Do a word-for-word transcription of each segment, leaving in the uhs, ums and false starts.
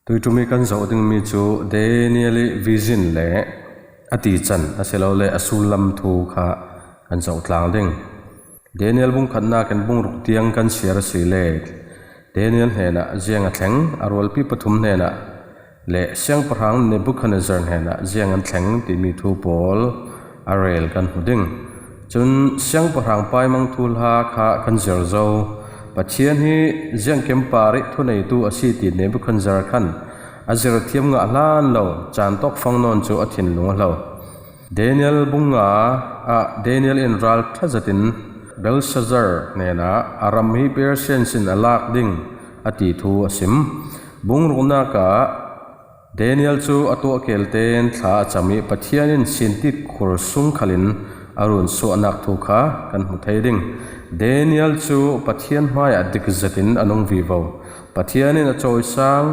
Tuitumi kan zoh dingmi cu Daniel ih vision le a tichan a si lo le a sullam thu kha kan zoh tlang ding. Daniel bung khatnak in bung ruk tiang kan siar a si le Daniel hnenah ziang a thleng, a rualpi pathum hnenah le siangpahrang Nebukhadnezzar hnenah ziang an thleng timi thu pawl a rel kan hmu ding. Cun siangpahrang paimang thuhla kha kan zir zo. Pathian hi ziangkim par ih thuneitu a si ti Nebukhadnezzar khan a zir thiam ngah hlan lo, caan tawkfang nawn cu a thinlung a hlo. Daniel bung nga ah Daniel in ralṭha zetin Belshazzar hnenah a ram hi Persian sin a lak ding a ti thu a sim. Bung ruknak ah Daniel cu a tuah keel tein thla a cam ih Pathian in sintit khur sung khalin a runsuahnak thu kha kan hmu thei ding. Daniel cu Pathian hmaiah dik zetin a nung vivo. Pathian in a cawisang,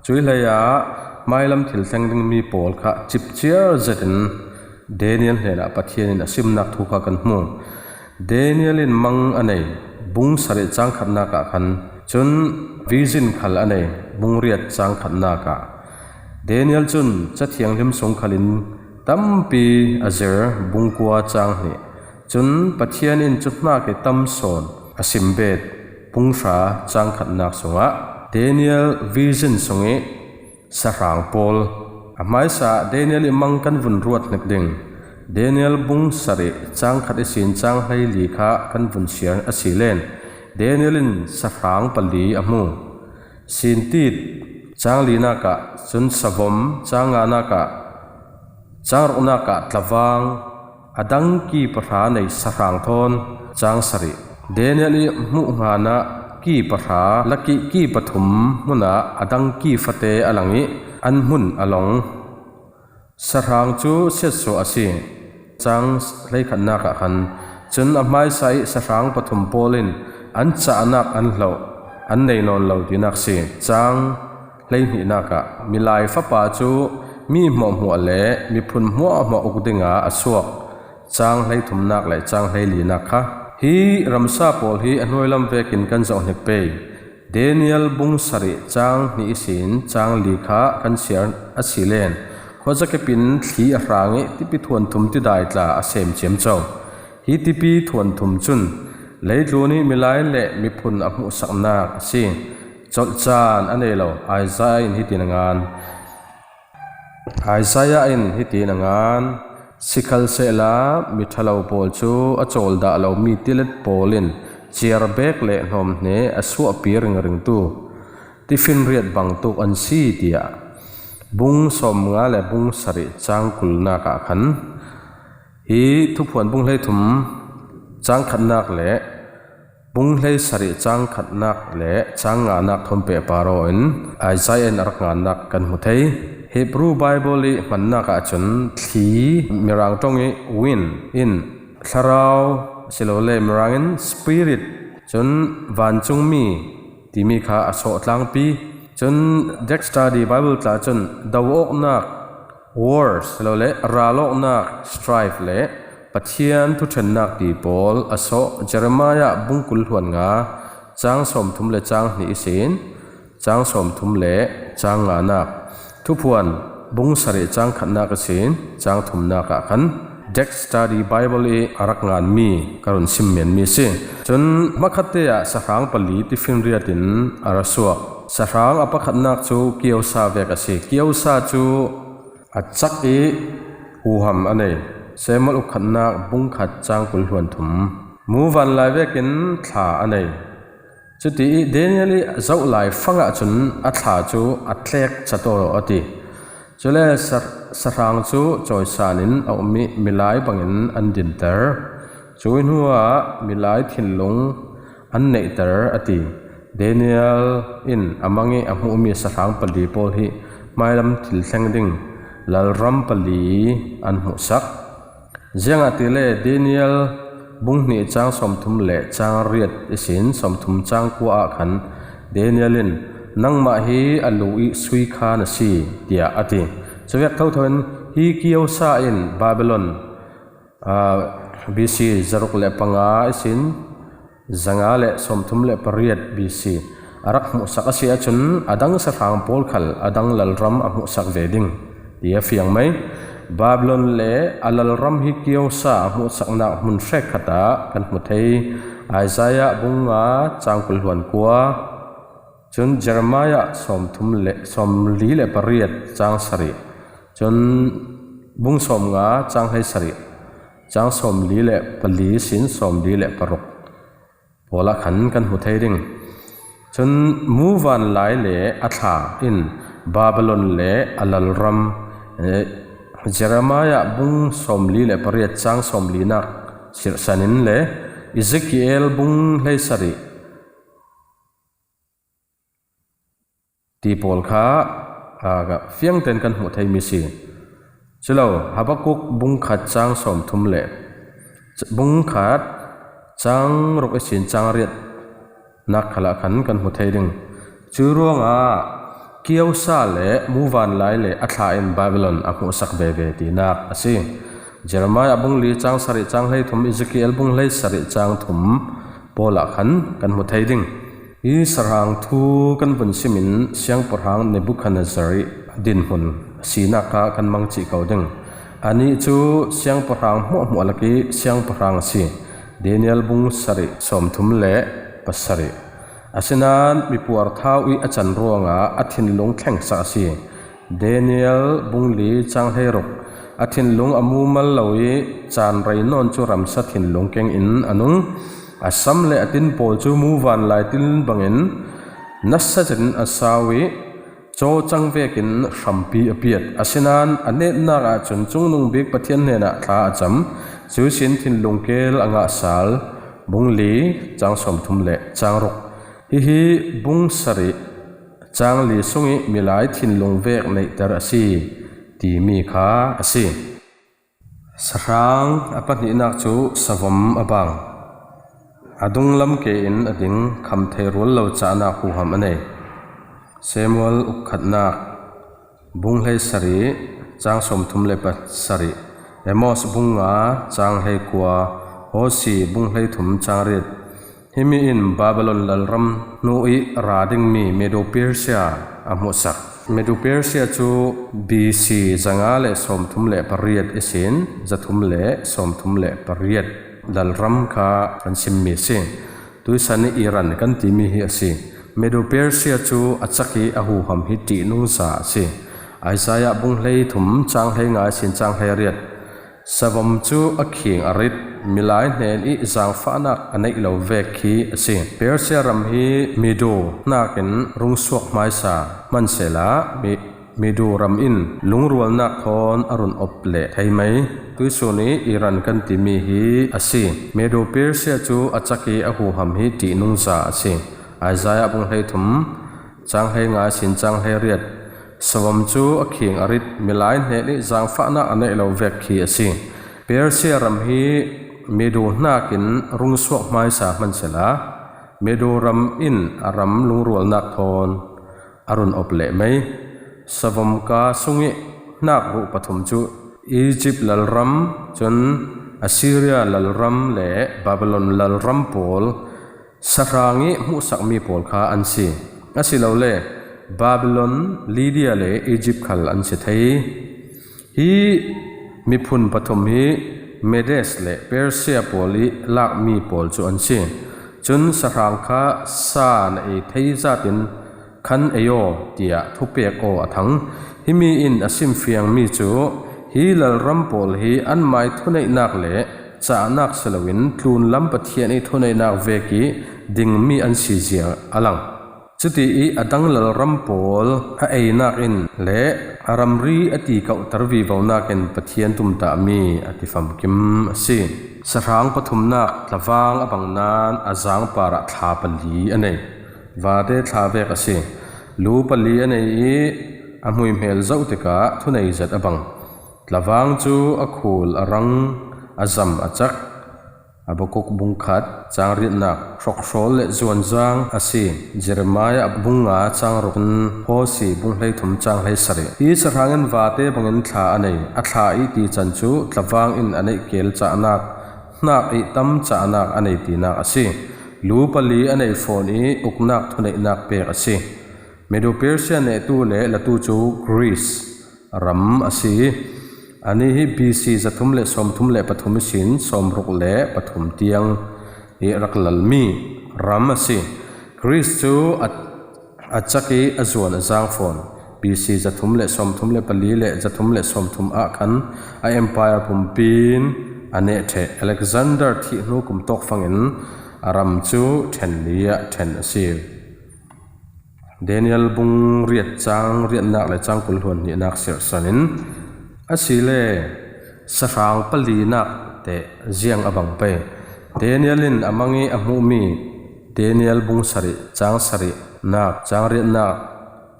cuih hleiah hmailam thil thleng dingmi pawl kha cipciar zetin Daniel hnenah Pathian in a simnak thu kha kan hmu. Daniel in mang a nei, bung sarih cang khatnak ah khan, cun vision khal a nei, bung riat cang khatnak ah. Daniel cun Ca Thianghlim sung khalin tampi a zir, bung kua cang hnih. Cun Pathian in cu hnak ih tam sawn a sim bet, bung hra cang khatnak sungah Daniel vision sungih sahrang pawl. A hmaisa Daniel ih mang kan vun ruat hnik ding. Daniel bung sarih cang khat ihsin cang hleili kha kan vun siar a si len Daniel in sahrang pali a hmu. Sintit cang linak ah, cun savom cang nganak ah, cang ruknak ah tlavang, a dang ki pahra nei sahrang thawn cang sarih. Daniel ih hmuh ngan ah ki pahra lakih ki pathum hmunah a dang ki fate a lang ih an hmun a long. Sahrang cu siatsuah a si. Cang hleikhatnak ah khan cun a hmaisa ih sahrang pathum pawl in an cahnak an hloh, an nei nawn lo tinak si. Cang hleihnihnak ah Milai Fapa cu mi hmuahhmuah le miphun hmuahhmuah uk dingah a suak. Cang hleithumnak le cang hleilinak kha hi ramsa pawl hi a hnuailam vekin kan zoh hnik pei. Daniel bung sarih cang hnih ihsin cang li kha kan siar a si len khuazakip in thli a hrang ih tipi thuanthum tidai tla a sem ciamco. Hi tipi thuanthum cun leitlun ih milai le miphun a hmuhsaknak a si. Colh caan a nei lo Isaiah in hitin a ngan. Isaiah in hitin a ngan, sikhalsehla miṭhalo pawl cu a cawl dah lomi tilet pawl in ciar bek le hnawmhne a suahpi ringringtu tifinriat bangtuk an si, tiah bung sawmnga le bung sarih cang kulnak ah khan hi Thuphuan bung hleithum cang khatnak le bung hleisarih cang khatnak le cang nganak thawn pehpar aw in Isaiah in a rak ngannak kan hmu thei. Hebrew Bible ih hmannak ahcun thli Mirang ṭong ih wind in thlarau, silole Mirang in spirit, cun vancungmi timi kha a sawh tlangpi. Cun Dex Study Bible tla cun do awknak, wars, silole ralawknak, strife, le Pathian thuṭhennak ti pawl a sawh. Jeremiah bung kul hluan nga cang sawmthum le cang hnih ihsin cang sawmthum le cang nganak, Thuphuan bung sarih cang khatnak ihsin cang thumnak ah khan Dex Study Bible ih a rak nganmi ka run sim menmi a si. Cun hmakhatte ah sahrang pali tifinriat in a ra suak. Sahrang a pakhatnak cu kiosa vek a si. Kiosa cu a cak ih huham a nei. Samuel uk khatnak bung khat cang kul hluan thum. Mu vanlai vekin thla a nei. Cuti ih Daniel ih a zoh lai fang ahcun a thla cu a tlek cat aw a ti. Cule sa-, sahrang cu cawisan in a um ih milai bangin an dinter. Cui hnuah milai thinlung an neihter a ti. Daniel in a mang ih a hmuhmi sahrang pali pawl hi hmailam thil thleng ding lalram pali an hmuhsak. Ziangahtile Daniel bung hnih cang sawmthum le cang riat ihsin sawmthum cang kua ah khan Daniel in, "Nangmah hi a lu ih sui kha na si," tiah a ti. Cuvek thotho in hi kiosa in Babylon, aa, B C zaruk le panga ihsin zanga le sawmthum le pariat B C a rak hmuhsak a si ahcun a dang sahrang pawl khal a dang lalram a hmuhsak ve ding ti a fiang mai. Babylon le a lalram hi kiosa a hmuhsaknak hmun hrekkhat ah kan hmu thei. Isaiah bung nga cang kul hluan kua, cun Jeremiah sawmthum le, sawmli le pariat cang sarih, cun bung sawmnga cang hleisarih, cang sawmli le pali sin sawmli le paruk pawl ah khan kan hmu thei ding. Cun muvanlai le a thla in Babylon le a lalram, eh, Jeremiah bung sawmli le pariat cang sawmlinak sirhsan in le Ezekiel bung hleisarih ti pawl kha, aa, fiangten kan hmuh theimi si. Culo, Habakkuk bung khat cang sawmthum le bung khat cang ruk ihsin cang riatnak khalah khan kan hmu thei ding. Cu ruangah kiosa le muvanlai le a thla in Babylon a hmuhsak veve tinak a si. Jeremiah bung li cang sarih cang hleithum, Ezekiel bung hleisarih cang thum pawl ah khan kan hmu thei ding. Hi sahrang thu kan vun simin siangpahrang Nebukhadnezzar ih dinhmun sinak kha kan mang cih ko ding. Anih cu siangpahrang hmuahhmuah lakih siangpahrang a si. Daniel bung sarih sawmthum le pasarih. Asinain mipuar thau ih a can ruangah a thinlung thlengsak a si. Daniel bung li cang hleiruk. A thinlung a mumal lo ih caan rei nawn cu ramsa thinlung keng in a nung. A sam le a tin pawl cu muvanlai tin bangin nasa cin a sau ih cawcang vekin hrampi a piat. Asinain a netnak ahcun Cungnung Bik Pathian hnenah thla a cam. Cuihsin thinlung kel a ngah sal. Bung li cang sawmthum le cang ruk. Hihi bung sarih cang li sungih milai thinlung vek neihter a si timi kha a si. Sahrang a pahnihnak cu savom a bang. A dunglam ke in a ding, khamthei rual lo cahnak huham a nei. Samuel ukkhatnak bung hleisarih cang sawmthum le pasarih, Amos bung nga cang hleikua, Hosi bung hleithum cang riat. Himi in Babylon lalram hnu ih ra dingmi Medo-Persia a hmuhsak. Medo-Persia cu B C zanga le sawmthum le pariat ihsin zathum le sawmthum le pariat lalram kha kan simmi a si. Tuihsan ih Iran kan timi hi a si. Medo-Persia cu a cak ih a huham hi ṭihnungza a si. Isaiah bung hleithum cang hleinga ihsin cang hleiriat. Savom cu a khing a rit, milai hnen ih zaangfahnak a neih lo vek khi a si. Persia ram hi Medo hnakin rung suak hmaisa hmansehla, mi, Medo ram in lungrualnak thawn a run op leh thei mai. Tuihsun ih Iran kan timi hi a si. Medo-Persia cu a cak ih a huham hi ṭihnungza a si. Isaiah bung hleithum cang hleinga ihsin cang hleiriat. Savom cu a khing a rit, milai hnen ih zaangfahnak a neih lo vek khi a si. Persia ram hi Medo hnakin rung suak hmaisa hmansehla, Medo ram in a ram lungrualnak thawn a run op leh mai. Savom ka sungih hnak ruh pathum cu Egypt lalram, cun Assyria lalram le Babylon lalram pawl sahrang ih hmuhsakmi pawl kha an si. Asilole Babylon, Lydia le Egypt khal an si thei. Hi miphun pathum hi Medes le Persia pawl ih lakmi pawl cu an si. Cun sahrang kha sa na ei thei zatin khan ei aw, tiah thupek aw a thang. Himi in a simfiangmi cu hi lalram pawl hi anmai thuneihnak le cahnak si loin tlunlam Pathian ih thuneihnak vek ih dingmi an si zia a lang. Cuti ih a dang lalram pawl a einak in le a ramri a ti kauhter vivonak in Pathian tumtahmi a tifamkim a si. Sahrang pathumnak tlavang a bang nain a zaang parah thla pali a nei. Vate thla vek a si. Lu pali a nei ih a hmuihmel zoh tikah thunei zet a bang. Tlavang cu a khul a rang, a zam a cak. Habakuk bung khat cang riatnak hrokhrawl le zuanzang a si. Jeremiah bung nga cang ruk, Hosi bung hleithum cang hleisarih. Hi sahrang in vate bangin thla a nei. A thla ih tican cu tlavang in a neih kel cahnak, hnak ih tam cahnak a nei tinak a si. Lu pali a nei fawn i uknak thuneihnak pek a si. Medo-Persia nehtu le latu cu Greece ram a si. Anih hi B C zathum le sawmthum le pathum ihsin sawmruk le pathum tiang i rak lalmi ram a si. Greece cu a, a cak i a zuan a zaang fawn. B C zathum le sawmthum le pali le zathum le sawmthum ah khan a empire pumpi in a neh ṭheh. Alexander thih hnu kum tawk fangin a ram cu ṭhen li ah ṭhen a si. Daniel bung riat cang riatnak le cang kul hluan hnihnak sirhsan in, a si le sahrang palinak teh ziang a bang pei. Daniel in a mang i a hmuhmi Daniel bung sarih cang sarihnak, cang riatnak,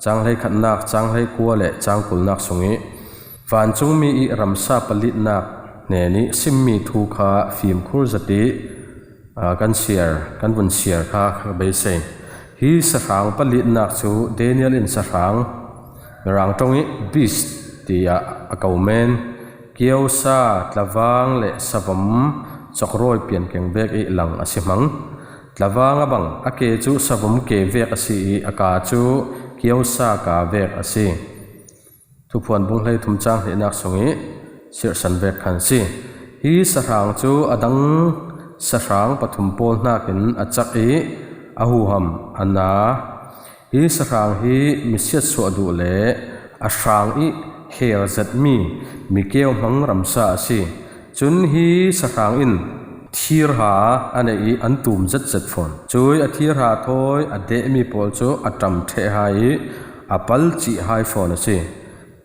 cang hleikhatnak, cang hleikua le cang kulnak sung i vancungmi i ramsa palitnak hnen i simmi thu kha fimkhur zet i aa, kan siar, kan vun siar kha ka beisei. Hi sahrang palitnak cu Daniel in sahrang, Mirang ṭong i beast tiah a ko men, kiosa, tlavang le savom cawkrawi piankeng vek i lang a si hmang. Tlavang a bang, a ke cu savom ke vek a si i a ka cu kiosa ka vek a si. Thuphuan bung hleithum cang hnihnak sung i sirhsan vek khan si. Hi sahrang cu a dang sahrang pathum pawl hnakin a cak i a huham a na. Hi sahrang hi mi siatsuah duh le a hrang i her zetmi mi keu hmang ramsa a si. Cun hi sahrang in thirha a neih i an tum zetzet fawn. Cui a thirha thawi a dehmi pawl cu a ṭam ṭheh hai i a pal cih hai fawn a si.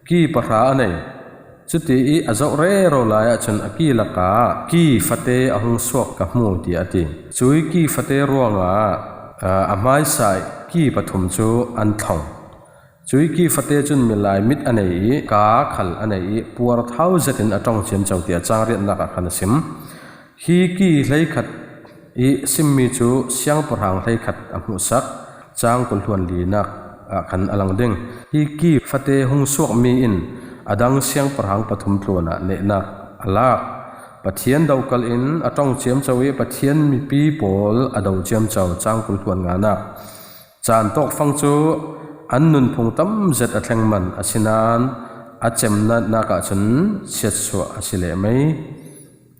Ki pahra a nei. Cuti i a zoh rero lai ahcun a ki lakah ki fate a hung suak ka hmu, tiah a ti. Cui ki fate ruangah, aa, a hmaisa i ki pathum cu an thlong. Cui ki fate cun milai mit a nei i ka khal a nei i puar thau zetin a ṭong ciamco, tiah cang riatnak ah khan a sim. Hi ki hleikhat i simmi cu siangpahrang hleikhat a hmuhsak, cang kul hluan linak ah khan a lang ding. Hi ki fate hung suakmi in a dang siangpahrang pathum tluan ah nehnak a lak. Pathian dokalh in a ṭong ciamco i Pathian mipi pawl a do ciamco, cang kul hluan nganak. Caan tawkfang cu an nunphung tam zet a thleng man, asinain a cemnatnak ahcun siatsuah a si lehmei.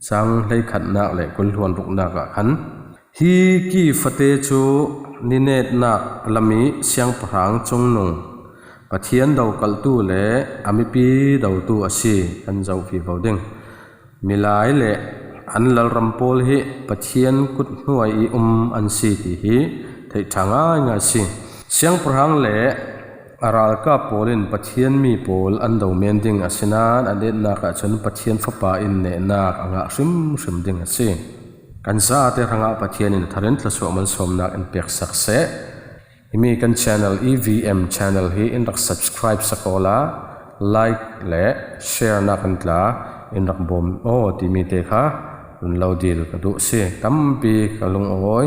Cang hleikhatnak le kul hluan ruknak ah khan hi ki fate cu ninetnak lam i siangpahrang cungnung Pathian dokalhtu le a mipi dotu a si kan zoh vivo ding. Milai le an lalram pawl hi Pathian kut hnuai i um an si ti hi theih ṭha ngaingai si. Siangpahrang le a ralkap pawl in Pathian mi pawl an do men ding, asinain a netnak ahcun Pathian Fapa in nehnak a ngah hrimhrim ding a si. Kan zaate hrangah Pathian in thar in thluasuah malsawmnak in peksak seh. Himi kan channel, E V M channel hi in rak subscribe sak awla, like le share nak in tla in rak bawm aw timi te kha run lo dil ka duh si. Tampi ka lungawi.